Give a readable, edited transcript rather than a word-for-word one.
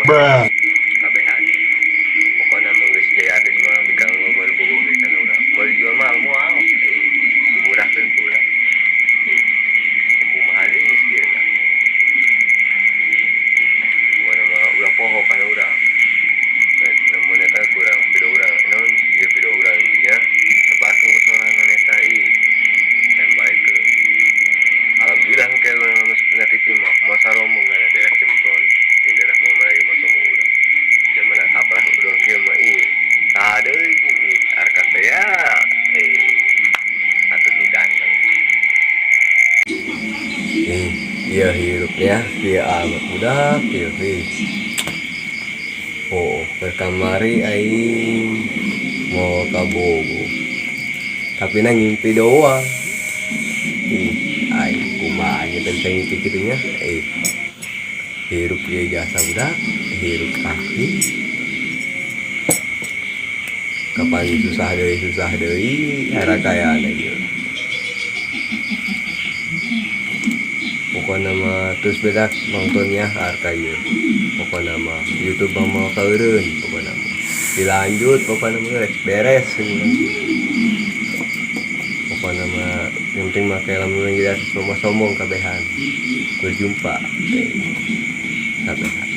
Mah kabehan. Pokona mah geus jadi artis mah bikang loba nu bogoh ge kana urang. Moal dijual mahal moal. Eh, dimurahkeun ku urang. Eh, kumaha deui geus kieu tah. Pokona mah ulah poho kana urang. Lamun eta kurang video urang naon ieu, video urang dinya tebarkeun ku sorangan eta, ih, standby-keun. Alhamdulillah engke urang masuk dina TV mah masa rombong kana daerah Cemplon jeung daerah mana lagi mah sombong urang. Zaman kaprah urang kieu mah, ih, saha deui, ih, arka teh ya, eh, atuh nu ganteng. Ih, ieu hirup ya, kieu amat budak kieu, ih. Oh, keur kamari aing mau ka Bogo. Tapi na ngimpi doang. Ih, aing kumaha teh bisa ngimpi kitu nya? Eh, hirup ieu jasa budak, hirup kaki. Kapan susah deui, harakayana ieu. Pokokna mah terus bedak nontonnya harka ieu. Pokokna mah YouTube mah moal kaeureun, pokokna mah. Dilanjut pokokna mah geus beres urang. Pokokna mah yang penting mah kayak lamun urang jadi artis mah sombong kabehan. Berjumpa. Kabehan.